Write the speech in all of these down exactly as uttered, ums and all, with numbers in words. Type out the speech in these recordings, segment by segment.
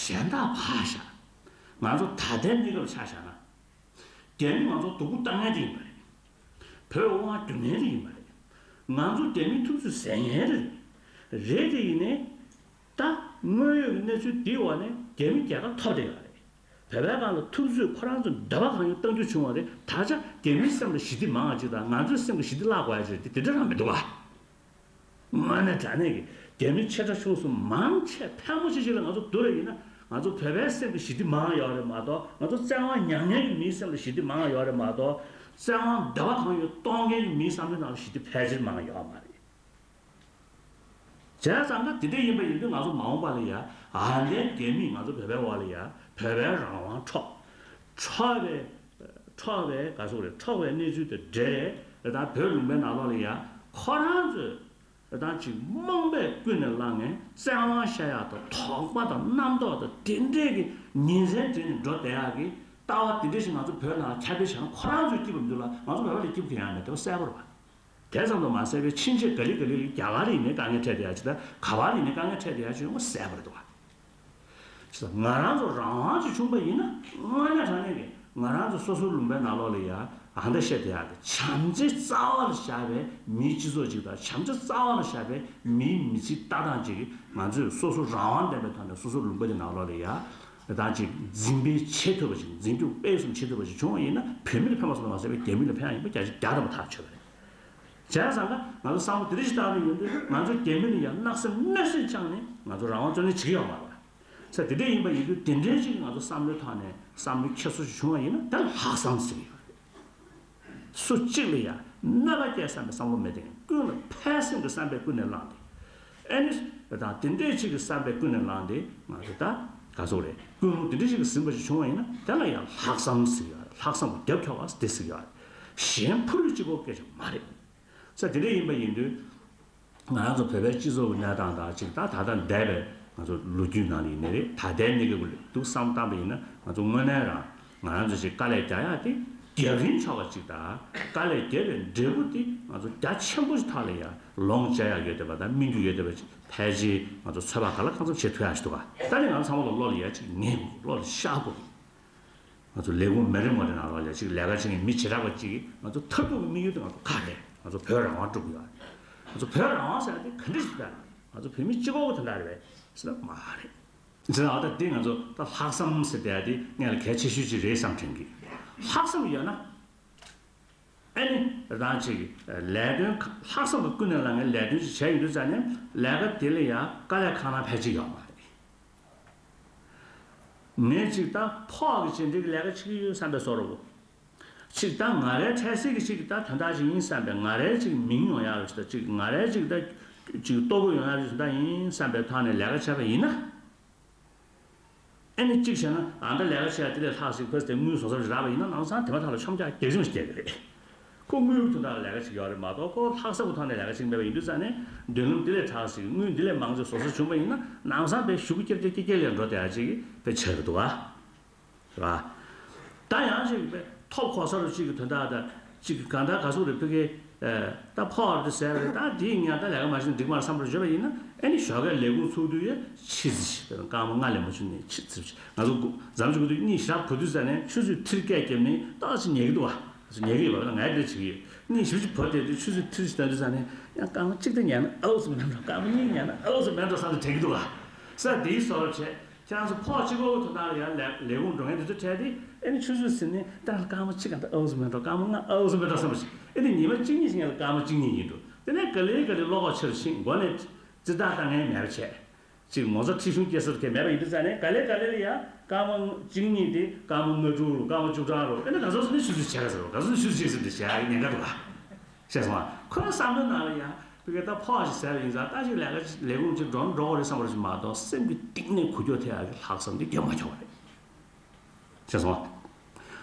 གཞན་དག་ཕར་བཞག་ང་ཚོ་ད་ལྟའི་གནས་སྐབས་ཆ་བཞག་ན། རྒྱ་མི་ང་ཚོ་སྡུག་པོ་བཏང་མཁན་དེ་ཡིན་པ་རེད། བོད་དབང་སྒྱུར་མཁན་དེ་ཡིན་པ་རེད། ང་ཚོ་རྒྱ་མིའི་ཐུབ་ཚོད་ཟ་མཁན་རེད། རེད་དེ་ཡིན་ནའི། ད་དངོས་ཡོད་ཀྱི་གནས་ཚུལ་འདིའི་འོག་ནས་རྒྱ་མི་རྒྱལ་ཁ་ཐོབ་བསྡད་ཡོད་རེད། བོད་པའི་སྒང་ལ་ཐུབ་ཚོད་ཁོ་རང་ཚོ་འདོད་པ་གང་ཡོད་གཏང་རྒྱུ་བྱུང་བ་རེད། ད་ཆ་རྒྱ་མིའི་སེམས་ལ་ཞི་བདེ་མང་བ་ཅིག་དང་ང་ཚོའི་སེམས་ལ་ཞི་བདེ་བརླག་དགོས་ཡ་ཅིག་རེད་དེ་དེ་འདྲ་རང་མི་འདུག་བ། དངོས་གནས་དྲང་གནས་ཀྱི་རྒྱ་མི་ཆེ་ཕྲ་ཆུང་གསུམ་མང་ཆེ་ཕལ་མོ་ཆེ་ཅིག་ལ་ང་ཚོ་བསྡུར་བ་ཡིན་ན་ང་ཚོ་བོད་པའི་སེམས་ལ་ཞི་བདེ་མང་ཡོད་རེད་མ་གཏོགས། ང་ཚོ་བཙན་དབང་མྱངས་མཁན་གྱི་མིའི་སེམས་ལ་ཞི་བདེ་མང་ཡོད་རེད་མ་གཏོགས། བཙན་དབང་འདོད་པ་གང་ཡོད་གཏོང་མཁན་གྱི་མིའི་བསམ་བློའི་ནང་ལ་ཞི་བདེ་ཕལ་ཆེར་མང་ཡོད་མ་རེད། བྱས་ཙང་ཀ་དེ་འདྲ་ཡིན་པ་ཡིན་དུས་ང་ཚོ་མ་འོངས་པ་ལ་ཡ་ཨ་ནེ་རྒྱ་མིས་ང་ཚོ་བོད་པའི་འོག་ལ་ཡ་བོད་པའི་རང་དབང་འཕྲོག་འཕྲོག་པའི་འཕྲོག་པའི་ག་ཟེར་དགོས་རེད། འཕྲོག་པའི་གནས་ཚུལ་དེ་འདྲ་རེད། ད་བོད་ལུང་པའི་ནང་ལོགས་ལ་ཡ་ཁོ་རང་ཚོས་ད་ཅིག་རྨོངས་པས་ཀུན་ནས་བསླངས་ནས་བཙན་དབང་བཤད་ཡག་དང་དོགས་པ་དང་རྣམ་རྟོག་དང་དེ་འདྲས་ཀྱི་ཉིན་མཚན་བྲིས་ནས་འགྲོ་བསྡད་ཡག་གི་ལྟ་བ་དེ་འདྲས་ཞིག་ང་ཚོ་བོད་ནང་ལ་ཁྱབ་སྤེལ་བྱས་ན་ཁོ་རང་ཚོས་སྐྱིད་པ་མི་འདུག་ལ་ང་ཚོ་བོད་པ་ལ་སྐྱིད་པ་གང་ཡང་མེད་དེ་བ་གསལ་པོ་རེད་བ། དེ་ཙམ་དུ་མ་ཟད་པའི་ཕྱིན་ཆད་ག་ལེ་ག་ལེ་ལ་རྒྱ་གར་ལ་ཡིན་ནའི་དཀའ་ངལ་འཕྲད་བསྡད་ཡག་ཅིག་དང་ག་བ་ལ་ཡིན་ནའི་དཀའ་ངལ་འཕྲད་བསྡད་ཡག་ཅིག་ཡོང་བ་གསལ་པོ་རེད་འདུག་བ། ང་རང་ཚོ་རང་དབང་ཅིག་བྱུང་པ་ཡིན་ན་དངོས་གནས་དྲང་གནས་ཀྱི་ང་རང་ཚོ་སོ་སོའི་ལུང་པའི་ནང་ལོགས་ལ་ཡ་ཨ་འདྲ་བཤད་བསྡད་ཡག་གི་བྱམས་བརྩེ་རྩ་བ་ལ་བཞག་པའི་མིའི་སྤྱི་ཚོགས་ཅིག་དང་བྱམས་བརྩེ་རྩ་བ་ལ་བཞག་པའི་མིའི་མི་ཚེའི་ལྟ་སྟངས་ཅིག་གིས་ང་ཚོས་སོ་སོ་རང་དབང་ལྡན་པའི་ཐོག་ནས་སོ་སོའི་ལུང་པ་དེ་ནང་ལོགས་ལ་ཡ་ད་ཅིག་འཛིན་སྤེལ་བྱེད་ཐུབ་པ་ཅིག་འཛིན་སྐྱོང་སྤེལ་གསུམ་བྱེད་ཐུབ་པ་ཅིག་བྱུང་བ་ཡིན་ན་བོད་མི་ལ་ཕན་པ་ཙམ་དུ་མ་ཟད་པའི་རྒྱ་མི་ལ་ཕན་ཡོང་པ་བརྒྱ་ཆ་བརྒྱ་ཐམ་པ་ཐག་ཆོད་པ་རེད། བྱས་ཙང་ཀ་ང་ཚོ་བསམ་བློ་དེ་འདྲ་ཞིག་བཏང་ནས་ཡོང་དུས་ང་ཚོ་རྒྱ་མི་ལ་ཡང་གནག་སེམས་གནོད་སེམས་བཅངས་ནས་ང་ཚོ་རང་དབང་རྩོད་ལེན་བྱེད་ཀྱི་ཡོད་མ་རེད། ས་དེ་འདྲ་ཡིན་པ་ཡིན་དུས་དེ་འདྲའི་ཅིག་ང་ཚོ་བསམ་བློའི་ཐོག་ནས་བསམ་བློ་འཁྱེར་སོ་ཞིག་བྱུང་བ་ཡིན་ན་དེ་ལ་ལྷག་བསམ་ཟེར་གྱི་ཡོད་རེད། སུ་གཅིག་ལ་ཡང་གནོད་པ་སྐྱེལ་བསམ་པའི་བསམ་བློ་མེད་དེ་ཀུན་ལ་ཕན་སེམས་ཀྱི་བསམ་པས་ཀུན་ནས་བསླངས་ཏེ། ཨེ་ནི། དང་དེ་འདྲའི་ཅིག་གི་བསམ་པས་ཀུན་ནས་བསླངས་ཏེ་ང་ཚོ་ད་ག་ཚོད་རེད་ཀུན་སློང་དེ་འདྲའི་ཅིག་གི་ཟིན་པ་ཞིག་བྱུང་བ་ཡིན་ན་དེ་ལ་ཡང་ལྷག་བསམ་ཟེར་གྱི་ཡོད་རེད། ལྷག་བསམ་གྱི་རྒྱབ་ཁྱོག་པ་དེ་ཟེར་གྱི་ཡོད་རེད། གཞན་ཕུ་ལུས་གཅིག་པོ་སྐད་ཆ་མ་རེད། ས་དེ་འདྲ་ཡིན་པ་ཡིན་དུས། ང་རང་ཚོ་བོད་པའི་སྤྱི་ཚོགས་ཀྱི་གནས་སྟངས་དང་གཅིག་ད་ད་ལྟ་འདས་པའི་ང་ཚོ་ལོ་རྒྱུས་ནང་ལ་ཡིན་ནའི་རེད། ད་ལྟའི་གནས་སྐབས་ཀྱི་འདུག་བསམ་བཏང་པ་ཡིན་ན་ང་ཚོ་དངོས་གནས་རང་ང་རང་ཚོ་ཞིག་དཀའ་ལས་རྒྱག་ཡག་དེ་རྒྱབ་རིམ་ཆོག་པ་གཅིག་དང་དཀའ་ལས་བརྒྱབ་པའི་འབྲས་བུ་དེ་ང་ཚོ་རྒྱ་ཆེན་པོ་ཞིག་ཐོག་ལ་ཡང་ལོངས་སྤྱད་ཡག་ཡོད་བསྡད་པ་དང་སྨིན་རྒྱུ་ཡོད་བསྡད་པ་ཅིག་ཕལ་ཆེར་ང་ཚོ་ཚོད་དཔག་ག་ལ་གང་འཚམ་བྱེད་ཐུབ་ཡག་ཞིག་འདུག་ག་ད་ནི་ང་ཚོ་ཚང་མ་ལ་བློ་ལ་ཡ་གཅིག་ངེས་དགོས། བློ་ལ་ཤར་དགོས། ང་ཚོ་ལས་ཁུངས་མི་རེ་ངོ་རེ་ནང་ལོགས་ལ་ཅིག་ལས་ཀ་བྱེད་མཁན་མི་བྱེ་བྲག་པ་ཅིག་གིས་ང་ཚོ་མཐར་ཐུག་གི་དམིགས་ཡུལ་དེ་ང་ཚོ་ག་རེ་ང་ཚོ་བོད་རང་དབང་སྒྲུབ་ཡོད། ང་ཚོ་བོད་རང་དབང་ཟེར་ཡ་དེ་ག་འདྲ་ཞིག་རེད། ང་ཚོ་བོད་མི་གཅིག་པོ་དེ་འདྲ་རེད་པས་ཟེར་ན་མ་རེད། ཟེར་ན་ཨ་ད་དེ་ང་ཚོ་ད་ལྷག་བསམ་ཟེར་བསྡད་ཡ་དེ་ངས་ལ་གལ་ཆེ་ཤོས་ཅིག་རེད་བསམ་དྲན་གི། ལྷག་བསམ་ཡོད་ན་ཨ་ནི་རང་ཅིག་ལས་དོན་ལྷག་བསམ་གྱི་ཀུན་ནས་བསླངས་ནས་ལས་དོན་ཅིག་བྱས་ཡོང་དུས་ཙང་ནས་ལས་ཀ་དེ་ལ་ཡང་དཀའ་ལས་ཁག་ན་ཕལ་ཆེར་ཡོད་མ་རེད། ངས་ཅིག་ད་ཕོགས་ཀྱི་བྱས་འདི་གི་ལས་ཀ་བྱེད་ཀྱི་ཡོད་བསམ་པའི་བཟོ་འདྲ་བོ། ཅིག་ད་ང་རའི་འཕྲལ་སེལ་གྱི་ཅིག་ད་དོན་དག་ཅིག་ཡིན་བསམ་པའི་ང་རའི་ཅིག་མིང་ཡོང་ཡག་ཅིག་ད་ཅིག་ང་རའི་ཅིག་ད་ཅིག་ལྟོ་གོས་ཡོང་ཡག་ཅིག་ད་ཡིན་བསམ་པའི་ཐོག་ནས་ལས་ཀ་བྱས་པ་ཡིན་ན། ཨེ་ནི་གཅིག་བྱས་ན་ཨ་འདྲ་ལས་ཀ་བྱས་དེ་ལས་ལྷག་ཞིག་ཕོས་ཏེ་དངུལ་བཟོ་ས་ཞིག་རག་པ་ཡིན་ན་ནང་སང་དེ་མ་ཐག་ལ་མཆོང་རྒྱག་རྒྱག་རིམ་ཞིག་རྒྱག་གི་རེད། ཁོ་དངུལ་དོན་དག་ལས་ཀ་བྱེད་ཀྱི་ཡོད་རེད་མ་གཏོགས་ཁོ་ལྷག་བསམ་གྱི་ཐོག་ནས་ལས་ཀ་བྱེད་ཀྱི་མེད་པ་ཡིན་དུས་ཙང་ནས་མདུན་ལམ་འདི་ལས་དྲག་ཞིག་དངུལ་འདི་ལས་མང་ཙམ་བཟོ་ས་བྱུང་པ་ཡིན་ན་ནང་སང་དཔེ་ཞུ་གི་ཀྱེར་ཀྱེར་ཀྱེར་ཀྱེར་ལས་འགྲོ་བསྡད་ཡ་ཅིག་དཔེ་ཆགས་ཀྱི་འདུག་ཨ། རེད་བ། ད་ཡང་ཅིག་དཔེ་ཐོབ་གོ་ས་རུ་ཅིག་གི་དོན་དག་དང་ཅིག་གི་གང་ལྟར་ག་ཟུག་རེད་ཕ་གི། ད་ཕོགས་དེ་ཟེར་བས་ད་དེའི་ངས་ད་ལས་ཀ་མ་བྱུང་འགྲིག་མ་རེད་བསམ་པར་བརྗོད་པ་ཡིན་ན་ཨེ་ནི་ཞོགས་ཀས་ལས་ཁུངས་ཚུགས་དུས་ཡ་ཕྱི་ཙི་ཞིག་སྐར་མ་ལྔ་ལས་མ་བྱུང་ནས་ཕྱི་ཙི་ཞིག་ང་ཚོ་འཛམ་གླིང་གི་གཉིད་ཞག་བུ་དུས་ཙ་ནས་ཆུ་ཚོད་ཐིར་སྐད་བརྒྱབ་ནས་ཏག་ཅིག་ཉལ་གི་འདུག་བ། ང་ཚོ་ཉལ་གི་ཡོད་པ་ལ་ངས་དེ་བྱེད་ཀྱི་ཡོད། གཉིད་ཞིབ་ཅིག་བུ་དེ་དུས་ཆུ་ཚོད་ཐིར་ཞིག་བཏང་དུས་ཙ་ནས་ཡང་སྐར་མ་གཅིག་དེ་ཉལ་ན་ཨའུ་སུ་མེད་འགྲོ་སྐར་མ་གཉིས་ཉལ་ན་ཨའུ་སུ་མེད་འགྲོ་བསམ་དུ་དྲན་གི་འདུག་བ། ས་དེའི་བཟོ་འདྲ་བྱས། ཁྱེད་རང་ཚོ་ཕོགས་གཅིག་པོ་གི་དོན་དག་ལ་ཡང་ལས་ལས་ཁུངས་འགྲོ་མཁན་དེ་ཚོ་འཕྲད་དེ་ཨེ་ནི་ཆུ་ཚོད་ཟིན་ནས་ད་སྐར་མ་གཅིག་ག་འདྲ་ཨའུ་ཙམ་མེད་འགྲོ་སྐར་མ་ལྔ་ཨའུ་ཙམ་མེད་འགྲོ་བསམ་པ་ཞིག་ཨེ་ནི་ཉི་མ་གཅིག་གཉིས་ཤིག་ཡང་ལ་སྐར་མ་གཅིག་གཉིས་ཡིན་འགྲོ། དེ་ནས་ག་ལེ་ག་ལེ་བློ་ཁོག་ཆེ་རུ་ཕྱིན་མགོ་ནས་རྩི་ཐག་བཏང་མཁན་མེད་པ་བྱས། ཅིག་ངོ་ཚ་ཁྲི་གཞུང་སྐྱེ་སར་དེ་མེད་པ་ཡིན་དུས་ཙང་ནས་ག་ལེ་ག་ལེ་ལ་ཡང་སྐར་མ་གཅིག་གཉིས་དེ་སྐར་མ་ལྔ་དྲུག་རུ་སྐར་མ་བཅུ་གྲངས་རུ་ཨེ་ནི་ག་ཚོད་ཟིན་ནས་ཆུ་ཚོད་ཕྱེད་ཀ་ཟེར་རུ་ག་ཚོད་ཆུ་ཚོད་ཕྱེད་ཀ་ཟིན་དེ་བྱས་ཉེན་ཁ་འདུག་ག་ཤེས་སོང་ཨ། ཁོ་རང་བསམ་བློའི་ནང་ལ་ཡང་བི་གེ་ད་ཕོགས་ཤིག་ཟེར་བ་ཡིན་ཙང་ད་ཅིག་ལས་ཀ་ལས་ཁུངས་ཅིག་འགྲོ་འགྲོ་གི་རེད་བསམ་པ་ཞིག་མ་གཏོགས་སེམས་ཀྱི་གཏིང་ནས་འགུལ་སྐྱོད་ཐེབས་ཡག་གི་ལྷག་བསམ་དེ་རྒྱབ་མ་ཁྱོག་པ་རེད། ཤེས་སོང་ཨ།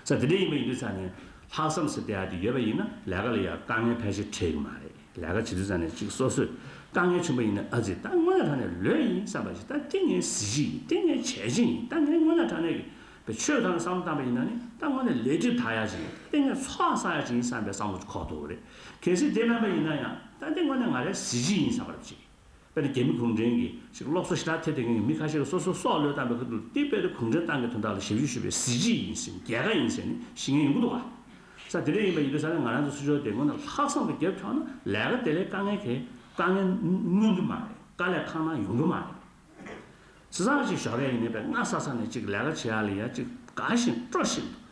ས་དེ་འདྲ་ཡིན་པ་ཡིན་དུས་ཙང་ནས་ལྷག་བསམ་ཟེར་བསྡད་ཡག་དེ་ཡོད་པ་ཡིན་ན་ལས་ཀ་ལ་ཡང་དཀའ་ངལ་ཕལ་ཆེར་འཕྲད་ཀྱི་མ་རེད། ལས་ཀ་བྱེད་དུས་ཙང་ནས་ཅིག་སོ་སོས་དཀའ་ངལ་བྱུང་པ་ཡིན་ན་ཨ་ཙི་ད་དངོས་གནས་དྲང་གནས་ལོས་ཡིན་བསམ་པ་ཞིག་ད་དེ་ངའི་གཟི་བརྗིད་ཡིན་དེ་ངའི་བྱས་རྗེས་ཡིན་ད་ངའི་དངོས་གནས་དྲང་གནས་ཀྱི། པའི་ཆོས་དང་བསམ་བློ་བཏང་པ་ཡིན་ན་ནི་ད་དངོས་གནས་ལས་སྒྲིབ་དག་ཡག་ཅིག་ཡིན་ཏེ་ངས་ཚོགས་བསགས་ཡག་ཅིག་ཡིན་བསམ་པའི་བསམ་བློ་ཅིག་འཁོར་ཐུབ་ཀྱི་རེད། གལ་སྲིད་དེ་མེད་པ་ཡིན་ན་ཡང་ད་དེ་དངོས་གནས་ང་རའི་གཟི་བརྗིད་ཡིན་བསམ་པ་རེད་ཅིག་དཔེར་ན་རྒྱ་མི་གུང་ཁྲན་གྱི་ཞིག་སློབ་གསོ་ཞེ་དྲག་ཐེབས་བསྡད་མཁན་གྱི་མི་ཁ་ཤས་ཀྱིས་སོ་སོའི་སྲོག་བློས་བཏང་པའི་ཁ་ཐུག་ལ་དེ་དཔེ་དེ་གུང་ཁྲན་ཏང་གི་དོན་དག་ལ་ཞབས་ཞུ་ཞུས་པའི་གཟི་བརྗིད་ཡིན་ཟེར་ནས་རྒྱལ་ཁ་ཡིན་ཟེར་ནས་ཤི་མཁན་ཡོང་གི་འདུག་ག་ས་དེ་འདྲ་ཡིན་པ་ཡིན་དུས་ས་ནས་ང་རང་ཚོ་སྲིད་སྐྱོང་དེ་སྔོན་ལ་ལྷག་བསམ་དུ་རྒྱབ་ཆོག་ན་ལས་ཀ་དེ་ལས་དཀའ་ངལ་གས་དཀའ་ངལ་མངོན་གྱི་མ་རེད། དཀའ་ལས་ཁག་ན་ཡོང་གི་མ་རེད། བྱས་ཙང་ཅིག་ཞོགས་ཀས་ཡིན་ནའི་དཔེ་སྔ་ས་ས་ནས་ཅིག་ལས་ཀ་བྱེད་ཡ་ལ་ཡ་ཅིག་དགའ་བཞིན་སྤྲོ་བཞིན་དུ་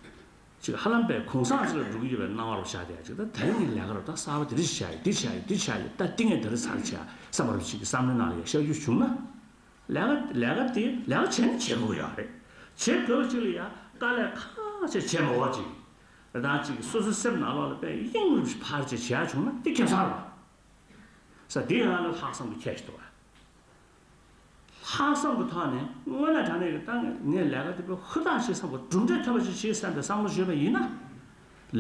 ཅིག་ཧ་ལམ་དཔེ་གུང་སེང་ཅིག་ལ་འགྲོ་གི་ཡོད་པའི་སྣང་བ་རུ་ཤར་བསྡད་ཡ་ཅིག་ད་དེ་རིང་ངས་ལས་ཀ་རུ་ད་གསར་པ་དེ་འདྲ་ཞིག་བྱ་ཡི་འདི་བྱ་ཡི་འདི་བྱ་ཡི་ད་ཏིང་ངེ་འདི་འདྲ་ཚར་བྱ་བསམ་པ་རུ་ཅིག་གི་བསམ་བློའི་ནང་ལ་ཡ་ཤར་རྒྱུ་བྱུང་ན། ལས་ཀ་ལས་ཀ་དེ་ལས་ཀ་བྱས་ན་བྱེད་དགོས་ཡོད་རེད། བྱེད་དགོས་ཅིག་ལ་ཡ་དཀའ་ལས་ཁག་ཆེ་བྱེད་མ་དགོས་ཅིག་རེད་ད་ཅིག་སོ་སོའི་སེམས་ནང་ལོགས་ལ་དཔེ་དབྱིངས་རུ་ཕར་ཅིག་བྱེད་ཡ་བྱུང་ན་དེ་ཁེ་བཟང་རེད། ས་དེ་ཡང་ལ་ལྷག་བསམ་དུ་ཁྱད་ཞིག་འདུག་བ། ལྷག་བསམ་གྱི་ཐོག་ནས་དངོས་གནས་དྲང་གནས་ཀྱི་ད་ངས་ལས་ཀ་དེ་དཔེ་ཧུར་ཐག་བྱེད་བསམ་པ་གྲུབ་འབྲས་ཐོན་པ་ཞིག་བྱེད་བསམ་པའི་བསམ་བློ་བྱས་པ་ཡིན་ན།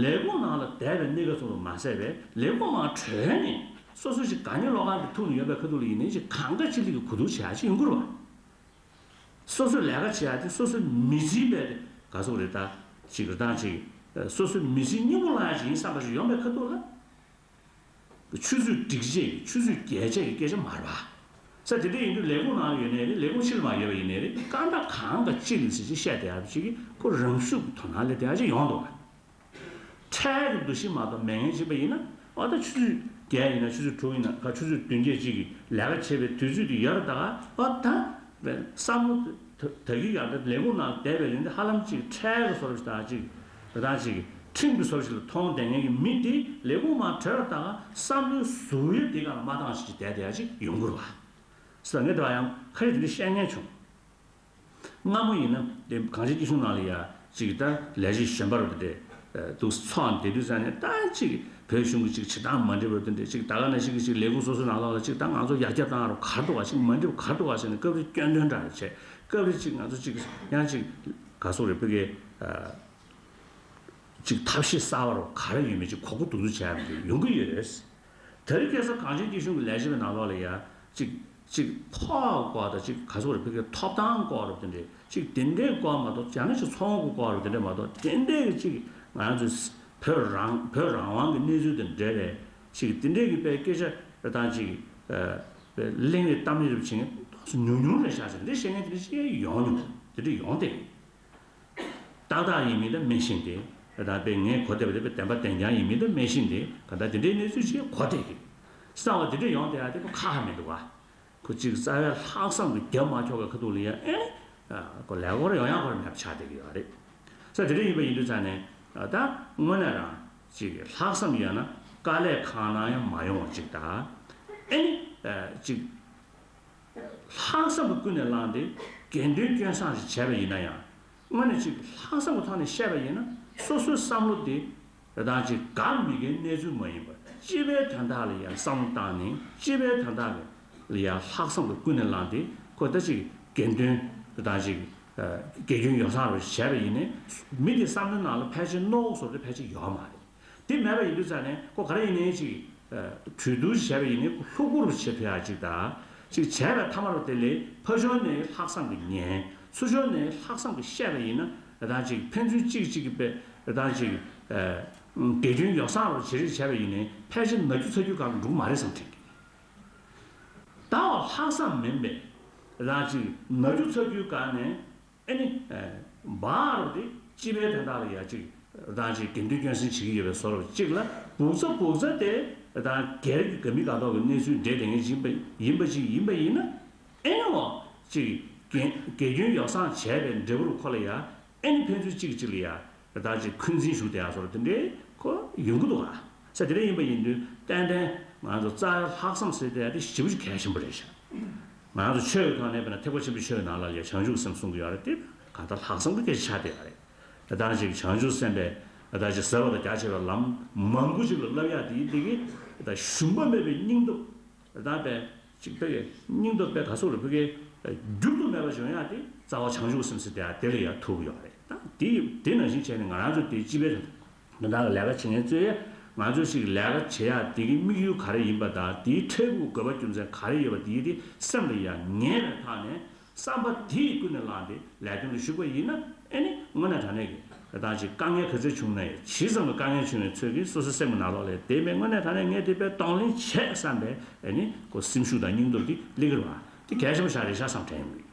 ལས་ཁུངས་ནང་ལ་བསྡད་པའི་གནས་སྐབས་སུ་མ་ཟད་པའི་ལས་ཁུངས་མང་གྲོལ་ནས་སོ་སོ་ཞིག་དགའ་ཉེ་བློ་ཁ་གི་ཐུག་ནས་ཡོད་པའི་ཁ་ཐུག་ལ་ཡིན་ནའི་ཅིག་གང་དགའ་ཅི་ལེགས་ཀྱི་གོ་བསྡུར་བྱེད་ཡ་ཅིག་ཡོང་གི་རེད་བ། སོ་སོའི་ལས་ཀ་བྱེད་ཡ་དེ་སོ་སོའི་མི་ཚེའི་དཔེ་དེ་ག་ཚོད་རེད་ད་ཅིག་རེད་ད་ཅིག་སོ་སོའི་མི་ཚེའི་སྙིང་པོ་བླངས་ཡ་ཅིག་ཡིན་བསམ་པ་ཞིག་ཡོང་པའི་ཁ་ཐུག་ལ། ཆུ་ཚོད་སྒྲིག་ཆས་ཀྱི་ཆུ་ཚོད་རྒྱས་ཆས་ཀྱི་སྐད་ཆ་མ་རེད་པ། ས་དེ་འདྲ་ཡིན་དུས་ལས་ཁུངས་ནང་ཡོད་ནའི་རེད། ལས་ཁུངས་ཕྱི་ལ་མ་ཡོད་པ་ཡིན་ནའི་རེད། སྐར་མ་གང་ག་གཅིག་ལ་ཟེར་ཅིག་བཤད་བསྡད་ཡ་ཅིག་གིས་ཁོ་རང་ཤུགས་ཀྱི་དོ་སྣང་སླེབས་བསྡད་ཡ་ཅིག་ཡོང་འདུག་ག་འཕྲལ་གྱི་འདུ་ཤེས་མ་གཏོགས་མེད་མཁན་ཅིག་པ་ཡིན་ན་ཨ་ད་ཆུ་ཚོད་བརྒྱད་ཡིན་ན་ཆུ་ཚོད་དྲུག་ཡིན་ན་ག་ཆུ་ཚོད་བདུན་བརྒྱད་ཅིག་གི་ལས་ཀ་བྱེད་པའི་དུས་ཚོད་དེ་ཡོད་རེད་ད་ག་ཨ་ད། བསམ་བློ་ད་ད་གི་ཡང་ད་ལས་ཁུངས་ནང་བསྡད་པའི་ཡིན་ད་ཧ་ལམ་ཅིག་འཕྲལ་གྱི་བཟོ་འདྲ་ཞིག་དང་ཅིག་རེ་དང་ཅིག་ཁྲིམས་ཀྱི་བཟོ་འདྲ་ཞིག་ལ་མཐོང་བསྡད་མཁན་གྱི་མི་དེ་ལས་ཁུངས་མར་གྲོལ་བ་དང་བསམ་བློའི་གཟུགས་དབྱིབས་དེ་ག་ལ་མ་འདང་ཞིག་བསྡད་བསྡད་ཡ་ཅིག་ཡོང་གི་རེད་བ། ཟེར་ངས་དེ་བ་ཡང་ཁ་ཡིག་དེ་འདྲ་བཤད་མཁན་བྱུང་། སྔ་མོ་ཡིན་ན་དེ་གངས་ཅན་སྐྱིད་གཤོངས་ནང་ལ་ཡ་ཅིག་ད་ལས་བྱེད་གཞོན་པ་རུ་དེ་འདྲས་འདུག་ཚོགས་བསྡད་དུས་ཙང་ནས་ད་ཅིག་བོད་གཞུང་གི་ཅིག་བྱེད་སྟངས་མ་འགྲིག་པ་དེ་འདྲས་ཅིག་ད་ག་ནང་བཞིན་གྱི་ཅིག་ལས་ཁུངས་སོ་སོའི་ནང་ལོགས་ལ་ཅིག་ད་ང་ཚོ་ཡར་རྒྱས་བཏང་རུ་ག་རེ་འདུག་ག་ཅིག་མ་འགྲིག་པ་ག་རེ་འདུག་ག་ཟེར་ནས་སྐབས་རེ་སྐྱོན་འདོན་འདྲ་རེ་བྱས། སྐབས་རེ་ཅིག་ང་ཚོ་ཅིག་ཡང་ཅིག་ག་སོག་རེ་ཕ་གི་ཅིག་ཐབས་ཤེས་གསར་བ་རུ་ག་རེ་ཡོད་མེད་ཅིག་གོ་གོ་ཐུག་ཐུག་བྱས་པ་ཡོང་གི་ཡོད། དེ་རིང་ཁ་སང་གངས་ཅན་སྐྱིད་གཤོངས་ཀྱི་ལས་བྱེད་པའི་ནང་ལོགས་ལ་ཡ་ཅིག་ཅིག་ཕོགས་སྐོར་དང་ཅིག་ག་སོག་རེ་ཕ་གི་ཐོབ་ཐང་སྐོར་རུ་དེ་འདྲས་ཅིག་དེ་འདྲས་སྐོར་མ་གཏོགས་ཅང་ནི་ཅིག་ཚོང་གི་སྐོར་རུ་དེ་འདྲས་མ་གཏོགས་དེ་འདྲས་ཀྱི་ཅིག་ང་ཚོའི་བོད་རང་བོད་རང་དབང་གི་གནས་ཚུལ་དང་འབྲེལ་བའི་ཅིག་དེ་འདྲས་ཀྱི་དཔེ་སྐད་ཆ་རེ་དང་ཅིག་གླེང་རེས་གཏམ་རེས་རེ་བྱེད་མཁན་ཏོག་ཙམ་ཉུང་ཉུང་རེད་ཤག་ཟེར་འདི་བཤད་མཁན་དེ་འདྲས་ཅིག་ཡོང་མྱོང་དེ་འདྲས་ཡོང་སྟེ། ཏག་ཏག་ཡིན་མིན་ད་མི་ཤེས་ཏེ། ད་དཔེ་ངས་གོ་བདེ་བ་དེ་དཔེ་བདེན་པ་བདེན་རྐྱང་ཡིན་མིན་ད་མི་ཤེས་ཏེ་ག་ད་དེ་འདྲའི་གནས་ཚུལ་ཅིག་གོ་བདེ་གི། གསང་བ་དེ་འདྲས་ཡོང་བསྡད་ཡ་དེ་ཁོ་ཁག་ཁག་མི་འདུག་བ། ཁོ་གཅིག་རྩ་བའི་ལྷག་བསམ་གྱི་རྒྱབ་མ་འཁྱོག་པའི་ཁ་ཐུག་ལ་ཡ་ཨེ། ཁོ་ལས་ཀ་ཡོང་ཡ་ཁོ་ར་མེད་པ་ཆགས་བསྡད་ཀྱི་ཡོད་རེད། ས་དེ་འདྲ་ཡིན་པ་ཡིན་དུས་ཙང་ནས་ད་དངོས་གནས་རང་གཅིག་ལྷག་བསམ་ཡོད་ན་དཀའ་ལས་ཁག་ན་ཡང་མ་ཡོང་བ་གཅིག་དང་། ཨེ་ནི་གཅིག་ལྷག་བསམ་གྱིས་ཀུན་ནས་བསླངས་ཏེ་དགེ་འདུན་སྐྱོན་བསང་ཞིག་བྱས་པ་ཡིན་ན་ཡང་། དངོས་གནས་ཅིག་ལྷག་བསམ་གྱི་ཐོག་ནས་བཤད་པ་ཡིན་ན་སོ་སོའི་བསམ་བློ་དེ་རེ་དང་ཅིག་དགའ་མི་དགའི་གནས་ཚུལ་མ་ཡིན་པར་སྤྱི་པའི་དོན་དག་ལ་ཡང་བསམ་བློ་བཏང་ནས་སྤྱི་པའི་དོན་དག་ལ་ཡང་ལྷག་བསམ་གྱིས་ཀུན་ནས་བསླངས་ཏེ་ཁོ་ད་ཅིག་དགེ་འདུན་རེ་དང་ཅིག་དགེ་སྐྱོན་ཡོ་བསྲང་རུ་བྱས་པ་ཡིན་ནའི་མི་དེ་བསམ་བློའི་ནང་ལ་ཕལ་ཆེར་རྣོ་བོ་བཟོ་དེ་ཕལ་ཆེར་ཡོད་མ་རེད། དེ་མེད་པ་ཡིན་དུས་ཙང་ནས་ཁོ་ག་རེ་ཡིན་ནའི་ཅིག་གྲོས་བསྡུར་བྱས་པ་ཡིན་ནའི་ཁོ་ལྷུག་པོ་རུ་བྱེད་ཐུབ་ཡ་ཅིག་དང་ཅིག་བྱས་པའི་མཐའ་མ་རུ་དེ་ལས་ཕར་ཕྱོགས་ནས་ལྷག་བསམ་གྱིས་ཉན་ཚུར་ཕྱོགས་ནས་ལྷག་བསམ་གྱིས་བཤད་པ་ཡིན་ན་རེ་དང་ཅིག་ཕན་ཚུན་གཅིག་གཅིག་གི་དཔེ་རེ་དང་ཅིག་དགེ་སྐྱོན་ཡོ་བསྲང་རུ་བྱེད་རེས་བྱས་པ་ཡིན་ནའི་ཕལ་ཆེར་ན་རྒྱུ་ཚ་རྒྱུའི་སྒང་ལ་འགྲོ་གི་མ་རེད་བསམ་དྲན་གྱི། ད་བ་ལྷག་བསམ་མིན་པས་རེ་དང་ཅིག་ན་རྒྱུ་ཚ་རྒྱུའི་སྒང་ནས། ཨེ་ནི། འབའ་རུ་དེ་སྤྱི་པའི་དོན་དག་ལ་ཡ་གཅིག་རང་གཅིག་དགེ་འདུན་སྐྱོན་བསྲིང་བྱེད་ཀྱི་ཡོད་པའི་བཟོ་འདྲ་གཅིག་ལ་སྦུག་ཚ་སྦུག་ཚ་དེ་རང་སྒེར་གྱི་དགའ་མི་དགའ་མདོག་གི་གནས་ཚུལ་འདྲེས་བསྡད་མཁན་ཅིག་ཡིན་པ་ཡིན་པ་ཅིག་ཡིན་པ་ཡིན་ན། ཨེ་ནི་འོ། གཅིག་དགེ་དགེ་སྐྱོན་ཡོ་བསྲང་བྱས་པའི་འབྲས་བུར་ཁོ་ལ་ཡ་ཨེ་ནི་ཕན་ཚུན་གཅིག་གཅིག་ལ་ཡ་རང་གཅིག་འཁོན་འཛིན་ཞུགས་བསྡད་ཡ་བཟོ་འདྲ་དེ་འདྲའི་ཁོ་ཡོང་གི་འདུག་ག་ས་དེ་འདྲ་ཡིན་པ་ཡིན་དུས་ཏན་ཏན་ང་ཚོ་རྩ་བའི་ལྷག་བསམ་ཟེར་དེ་ཡ་དེ་ཞེ་པོ་ཅིག་གལ་ཆེན་པོ་རེད་ཤག་ང་ཚོ་ཆོས་ཀྱི་ཐོག་ནས་དཔེར་ན་ཐེག་པ་ཆེན་པོའི་ཆོས་ཀྱི་ནང་ལ་ཡ་བྱང་ཆུབ་སེམས་གསུང་གི་ཡོད་རེད་དེ་གང་ལྟར་ལྷག་བསམ་གྱི་སྐད་ཆ་ཆགས་བསྡད་ཡོད་རེད། ད་ཅིག་བྱང་ཆུབ་སེམས་དཔའི་ད་ཅིག་ཟབ་པ་དང་རྒྱ་ཆེ་བའི་ལམ་མང་པོ་ཅིག་ལ་བསླབ་ཡག་དེ་ཡིན་དེ་གི་ད་ཞུམ་པ་མེད་པའི་སྙིང་སྟོབས་ད་དཔེ་ཅིག་དཔེ་གི་སྙིང་སྟོབས་དཔེ་ག་སོགས་ལ་ཕུ་གི་འགྱུར་དུ་མེད་པ་བྱུང་ཡག་དེ་རྩ་བ་བྱང་ཆུབ་སེམས་ཟེར་དེ་དེ་ལ་ཡ་ཐུག་གི་ཡོད་རེད། ད་དེ་དེ་ནང་བཞིན་བྱས་ནས་ང་རང་ཚོ་དེ་སྤྱི་པའི་དོན་དག་ལ་ལས་ཀ་བྱེད་མཁན་ཚོས་ཡ་ང་ཚོ་ཞིག་ལས་ཀ་བྱེད་ཡག་དེ་གི་དམིགས་ཡུལ་ག་རེ་ཡིན་པ་དང་དེའི་འཕྲལ་ཕུགས་དགོས་པ་རྒྱུ་མཚན་ག་རེ་ཡོད་པ་དེ་དེ་སེམས་ལ་ཡ་ངེས་པའི་ཐོག་ནས་བསམ་པ་དེ་ཡི་ཀུན་ནས་བསླངས་ཏེ་ལས་དོན་ལ་ཞུགས་པ་ཡིན་ན་ཨེ་ནི་དངོས་གནས་དྲང་གནས་ཀྱི་ ད་ཅིག་དཀའ་ངལ་ག་ཚོད་བྱུང་ན་ཡང་ཇི་ཙམ་གྱི་དཀའ་ངལ་བྱུང་བའི་ཚོད་ཀྱིས་སོ་སོའི་སེམས་ཀྱི་ནང་ལོགས་ལ་དེ་མིན་དངོས་གནས་དྲང་གནས་ངས་དེ་དཔེ་གདོང་ལེན་བྱས་བསམ་པའི་ཨ་ནི་ཁོ་སེམས་ཤུགས་དང་སྙིང་སྟོབས་དེ་སླེབས་ཀྱི་རེད་བ། དེ་གལ་ཆེན་པོ་ཞིག་རེད་ཤག་བསམ་དྲན་ཡོང་གི།